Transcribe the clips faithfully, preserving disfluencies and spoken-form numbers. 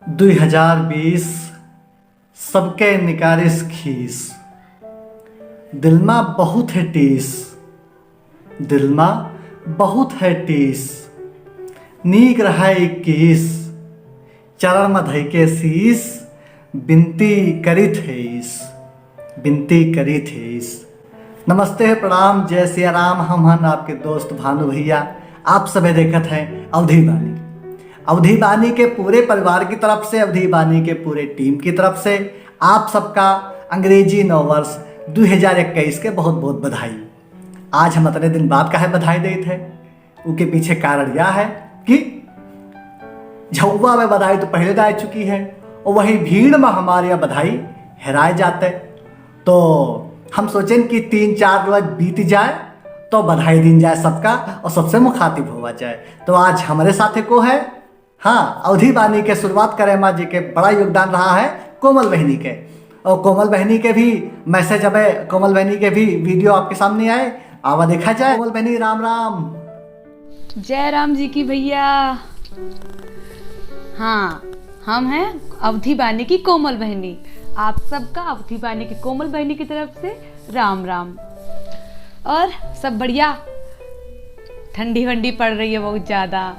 दुई हजार बीस सबके निकारिस खीस। दिल मा बहुत है टीस, दिल मा बहुत है टीस। नीक रहा इक्कीस, चरण मा धइके शीस, बिनती करित हेइस, बिनती करित हेइस। नमस्ते, प्रणाम, जय सिया राम। हम हन आपके दोस्त भानु भैया। आप सभे देखत हैं अवधी बानी। अवधी बानी के पूरे परिवार की तरफ से, अवधी बानी के पूरे टीम की तरफ से आप सबका अंग्रेजी नव वर्ष दुई हजार इक्कीस के बहुत बहुत बधाई। आज हम अतने दिन बाद काहे बधाई देत है, उके पीछे कारण यह है कि झउवा में बधाई तो पहले दाए चुकी है और वही भीड़ में हमारे यहाँ बधाई हेराए जाते। तो हम सोचेन कि तीन चार रोज बीत जाए तो बधाई दीन जाए सबका और सबसे मुखातिब हुआ जाए। तो आज हमारे साथे को है, हाँ, अवधी बानी के शुरुआत करे मा जेके बड़ा योगदान रहा है कोमल बहनी के। और कोमल बहनी के भी मैसेज अबे, कोमल बहनी के भी वीडियो आपके सामने आए, आवा देखा जाए। कोमल बहनी, राम राम। जय राम जी की भैया। हाँ, हम हैं अवधी बानी की कोमल बहनी। आप सबका अवधी बानी की कोमल बहनी की तरफ से राम राम। और सब बढ़िया? ठंडी वंडी पड़ रही है बहुत ज्यादा।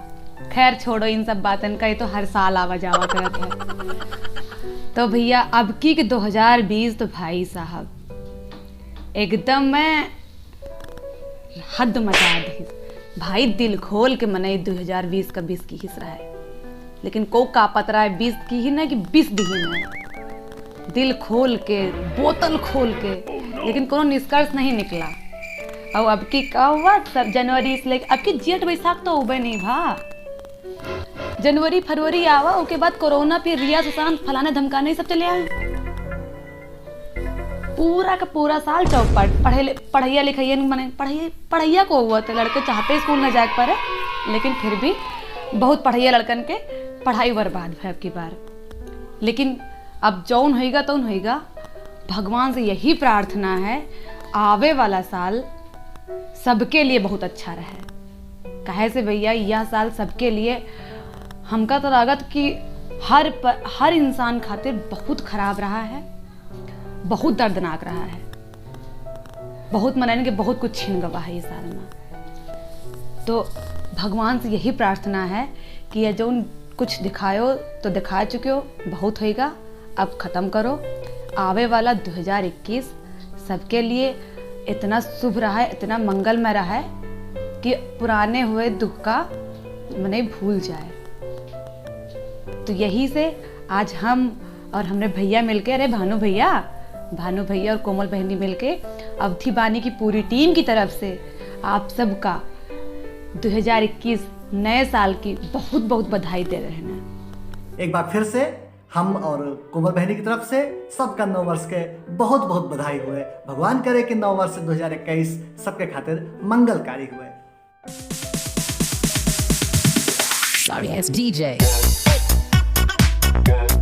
खैर छोड़ो इन सब बातन का, ये तो हर साल आवा जावा करत है। तो भैया, अब की के दो हजार बीस तो भाई साहब एकदम मैं हद मचा दी। भाई दिल खोल के मनई दुई हजार बीस का बीस किहिस रहे, लेकिन को का पता रहे बीस किहिन है कि बीस दिहिन है। दिल खोल के, बोतल खोल के, लेकिन कोनो निष्कर्ष नहीं निकला। और अब की का हुआ, सब जनवरी से लेके अब की जेठ बैसाख तो उबे नहीं भा। जनवरी फरवरी आवा, ओके बाद कोरोना, फिर रिया सुशांत, फलाना धमकाना, ये सब चले आए। पूरा का पूरा साल चौपट, पढ़े ले, पढ़ैया लिखैया न, माने पढ़ैया, पढ़ैया को हुआ थे, लड़के चाहते स्कूल न जाए के पड़े, लेकिन फिर भी बहुत पढ़ैया लड़कन के पढ़ाई बर्बाद भय अब की बार। लेकिन अब जौन होइगा तौन होइगा। भगवान से यही प्रार्थना है, आवे वाला साल सबके लिए बहुत अच्छा रहे। काहे से भैया, यह साल सबके लिए हमका तो लागत कि हर प-, हर इंसान खातिर बहुत खराब रहा है, बहुत दर्दनाक रहा है। बहुत मनन के बहुत कुछ छिन गवा है ये साल में। तो भगवान से यही प्रार्थना है कि ये जौन कुछ दिखायो तो दिखा चुके हो, बहुत होइगा, अब खत्म करो। आवे वाला दुई हजार इक्कीस सबके लिए इतना शुभ रहा है, इतना मंगलमय रहा है कि पुराने हुए दुख का मने भूल जाए। तो यही से आज हम और हमरे भैया मिलके, अरे भानु भैया, भानु भैया और कोमल बहनी मिलके अवधी बानी की पूरी टीम की तरफ से आप सबका दुई हजार इक्कीस नए साल की बहुत बहुत बधाई दे रहे हैं। एक बार फिर से हम और कोमल बहनी की तरफ से सबका नव वर्ष के बहुत बहुत बधाई हुए। भगवान करे कि नव वर्ष दुई हजार इक्कीस सबके खातिर मंगलकारी हुए। Sorry ass D J।